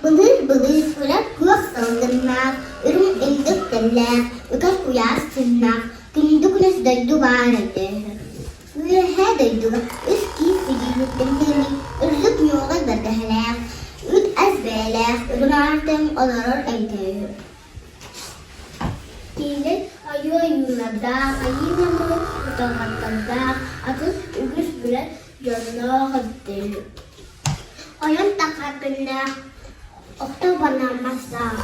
Былыыр-былыр үрэр күөх салгыннаах, үрүҥ илдьик тэллээх, үкэр куйаас тыыннаах, күндү күнүс дойду баар этэ. Үөһээ дойдуга үс киис сигииһиттэн тигинник үрдүк ньуоҕай бэргэһэлээх, үт ас бэйэлээх үрүҥ аартыҥ олорор эбитэ үһү. Киинэ айыы ойууннардаах, айыы намыһын утарҕаттардаах, атын үгүс билэр дьонноох эбитэ үһү. Ойон тахар күннээх, охто банааммастаах,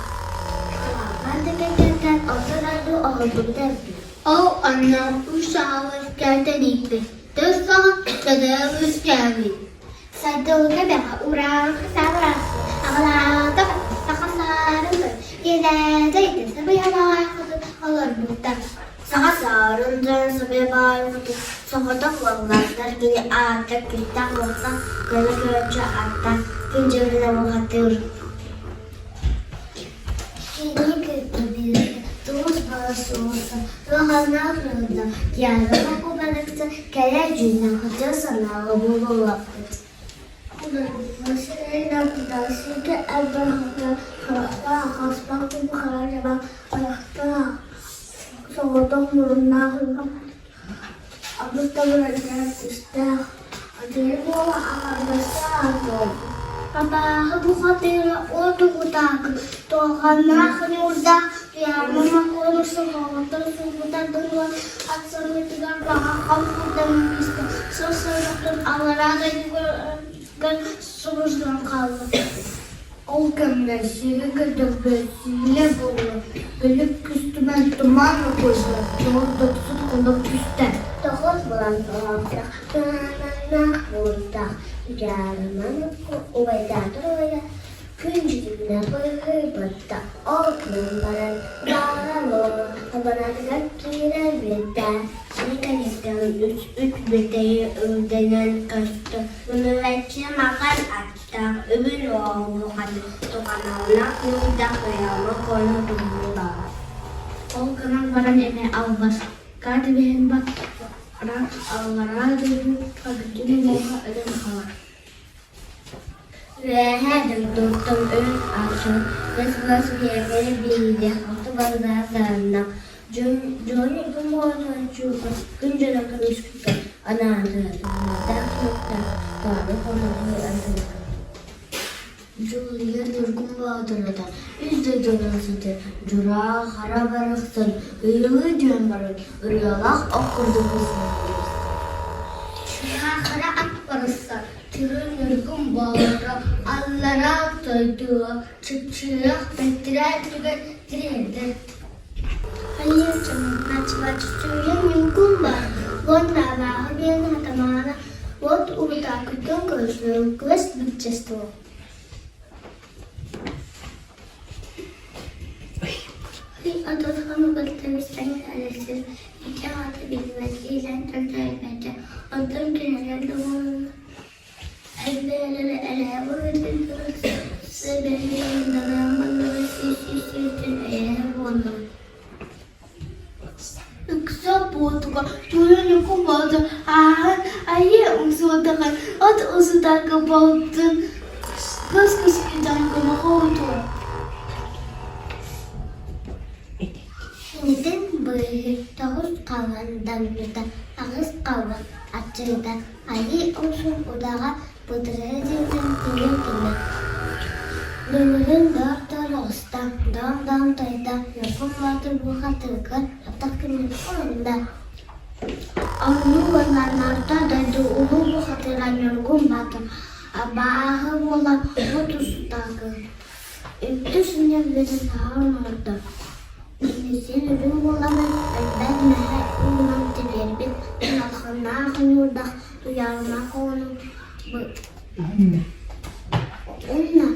Хаалаан орто дойду оһоллубута эбит. Ол онно үс аҕабыт кээтэнийбит, тыс саҕа дьадайа үөскээбит. Сардылга бэҕэ урааҥхы сабырахсы, аҕалаата саха саарын ийэлээтэ ити сабыйалаах олорбуттар. Саха саарын дьон сабыйа баайбыт соҕотох уоллаахтар кини аата күүстээх уохтаах көнө көрөөччү аттаах күн дьылына бухатыыр. Кини кытта туус бала суоса, туоханнаах рында, дьаарба кубалыкта кэлэр дьүннэн хоту санааҕа буолуохпут. Соҕотох муруннаах абыс табырардаах түстээх атыыр буола аҥардастаах буолбут. Абааһы бухатыыра от угутаакы, туоханнаах ньуурдаах Туйаарма Макуону соһоҕоттон суугутар дылы ат санныытыгар баҕа хам курданан түстэ, сор-сорохтон аллараа дойдуга субурсуһан хаалла. Ол кэмҥэ сири көтөргө сиилэ буолла, били күстүмэн туман окуоса дьоҕур дохсун хонук түстэ. Тоҕус булан олоохтоох, туһааннаах буурдаах, дьаарыман убайдаатар убайа күн дьүһүнэ быһыйбыта, ол гынан баран баара буолла, абаратыгар киирэн биэрдэ, кини кэнниттэн үс үт бүтэйи үрдэнэн көстө, Муннугаччы маҕан аттаах үгүн уоҕун туһаналлаах ньуурдаах ыйаама куону туһуллаҕа. Ол гынан баран эмиэ албаска түбэһэн баран аллараа дойду хабдьын муоһа өлөн хаалар. Үөһээ дойдуттан өлөн аахсар бэс-бас биэрбэри биһиги хоту бардаах дараннах Дьон чугас күн дьоно көмүскүккэ анаан туһааннаах таары хонугу антылар. Дьулуйар Ньургун Боотур үс дойдунан сытар Дьураа хара барахсан ыйылыы түһэн баран ырыалаах ох курдук ыстаан Хара ат барыста Тыры Ньургун Боотура аллараа дойдуга чыпчыах бэттэрээ түгэн тириэрдэр Ыкса буотуга Туйунуку буолта ааһан айыы умсуотаҕын от усутарга буолтун кыс кыскытан көмөҕө Инитин быыһы тоҕус халан даммыта, аҕыс халан аччыыта Айыы умсун удаҕа бытырыһы дьиэтин тиийэн кэллэ. Дүҥүрүн доор-доор оҕуста, доон-доон тойда, Ньургун Боотур бухатыырга атах күнүн уһунна. Оннук уонна дойду улуу бухатыыра Ньургун Боотур абааһы буолан от устаакы Үттү сынньан бүтэн хаһан оҥордо. Иннисин үрүҥ буоламмын өлбөт мэһэ уунан тириэрбит ыалханнаах ойуурдаах туйаарымаах оҕону уонна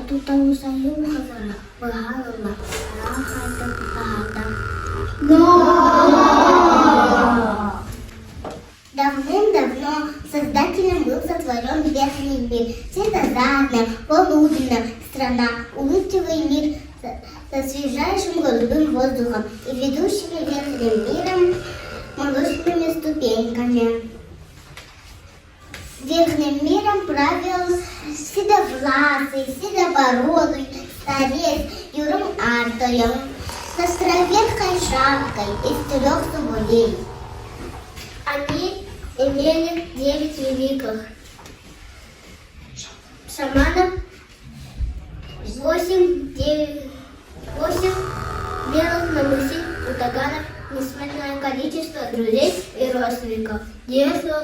туталусайым хатана быһаан ылла араан хаайтан таһаарда Давным-давно Создателем был сотворен верхний мир, светозарная, полуденная страна, улыбчивый мир со свежайшим голубым воздухом и ведущими верхним миром молочными ступеньками. Верхним миром правил Седовласый, седобородый старец Юрым Артоем со островерхой шапкой из трех соболей. Они имели девять великих шаманов, восемь, девять, восемь белых на Руси у таганов несметное количество друзей и родственников. Детство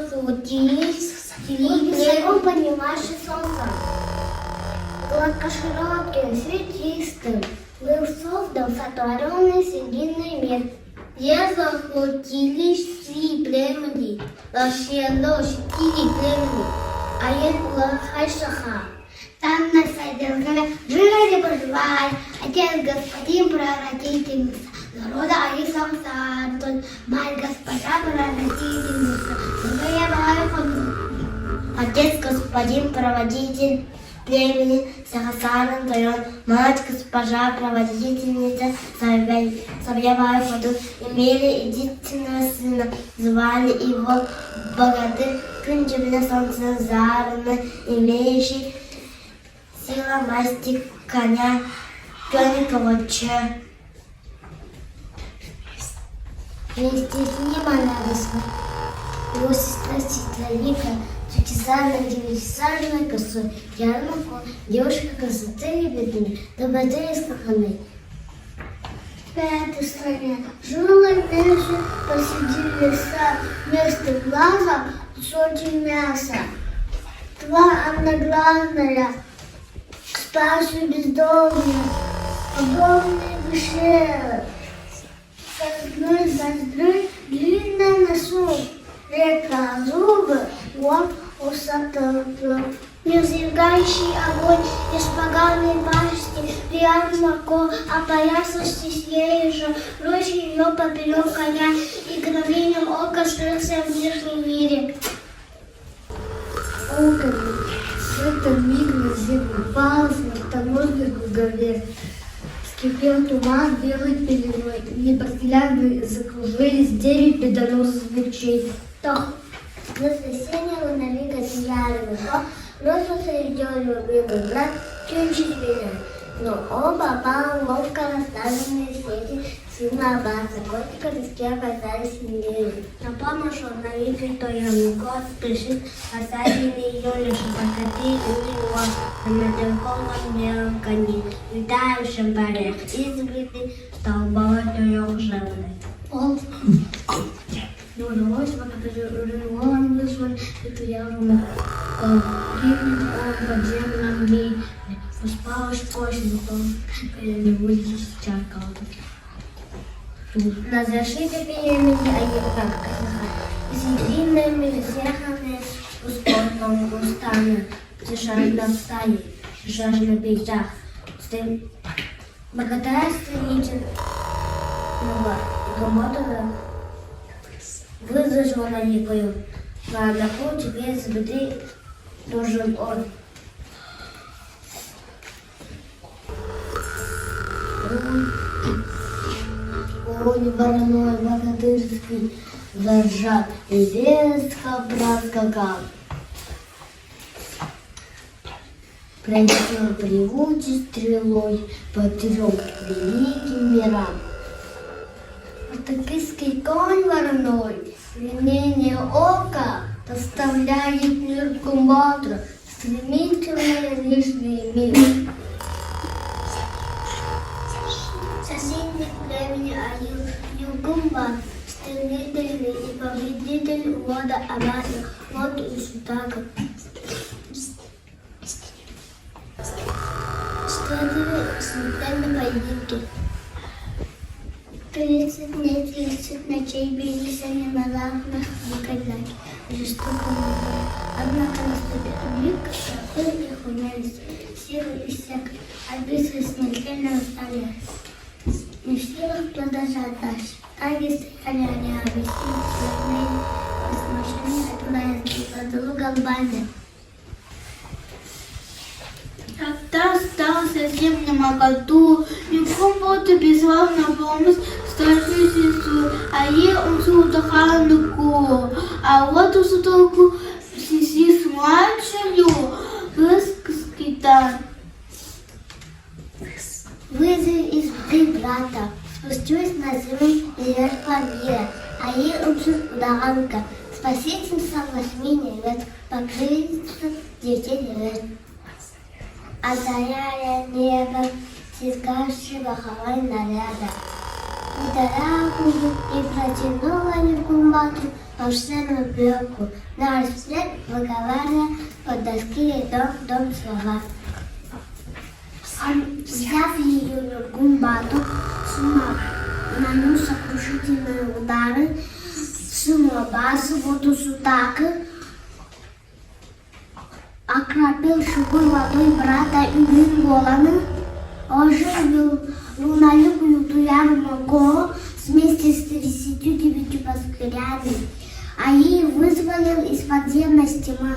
Высоко поднимающий солнце, гладкошироким, светистым, был создан сотворенный срединный мир. Где захватились три племени, расселось три племени, а Лахайшаха. Там на содержание жили проживали, отец господин прародительница, народа они сам сам, мать госпожа прародительница, Отец господин проводитель племени Сахасаран Тойон, мать госпожа проводительница Сабьябай имели единственного сына, звали его Богатырь Күнчебіне солнце зарыны, имеющий сила масти коня Кёникова-Че. Вместе с ним она росла. Его сестра Светланика, Светизарна, Девятисарна, косой, ярмарку, девушка красоты невиданной, доброты неслыханной. В этой стране жила меньше посреди леса, вместо глаза кусочек мяса. Два одноглазная, спасший бездомных, огромный душе. С одной ноздры длинная носу, река зубы, вот усатый. Низвергающий огонь из поганой пасти, ярмарку опоясавшись ею же, бросил ее поперек коня и мгновением ока скрылся в нижнем мире. В этот миг на землю упал смертоносный круговерт. Вскипел туман белой пеленой, непроглядно закружились девять победоносных лучей. Тох. Воскресенье на бросился и любимый брат кончить меня. Но он попал в ловко расставленные сети сына Аббаса. Котика доски оказались в мире. На помощь он на то спешит осадили ее лишь покати у него на мотылковом белом коне, летающем паре, изгнанный стал болотью жемной. Он не удалось, вызвали эту ярмарку. Гибнет он в подземном мире, Поспалась кость, На защите племени Аевка с длинными зехами ускорком кустами, жажда в стае, жажда в бежах. Благодаря страничного Гомотова выдержал на Никою. На отдохну теперь с беды должен он. Конь вороной богатырский заржал и резко проскакал. Пролетел плевучей стрелой по трем великим мирам. Атакийский конь вороной, мгновение ока, доставляет Нюркуматру стремительный нижний мир. Соседник племени Аю Югумба, стремительный и победитель вода Абаса, вот и Сутака. Встретили смертельно поединки. 30 дней, 30 ночей бились они на равных никогда жестоком бою. Однако наступил миг, когда их унялись, силы иссякли, а битвы смертельно устали. Не в силах продолжать дальше. Так и стояли они, обессилевшие, возмущенные от друга лбами. Когда стал совсем не моготу, никому ты призвал на помощь старшую сестру, а ей он сутаханку, а вот у сутолку сиси с младшую. наземин нервэ мира, Айыы үксүн удаҕанка, Спасительница восьми небес, Покровительница девяти небес. Озаряя небо, сверкающий маховой наряда. И и протянула Нюргумбату волшебную плетку, на рассвет выговаривая под доски дом дом слова. Взяв ее Нюргумбату, Сума нанес сокрушительные удары, сыну Абасу, воду Сутакы, окропил шугуй водой брата Үрүҥ Уоланы, оживил луналикую Туйар Моко вместе с 39 пастырями, а ей вызволил из подземной тьмы.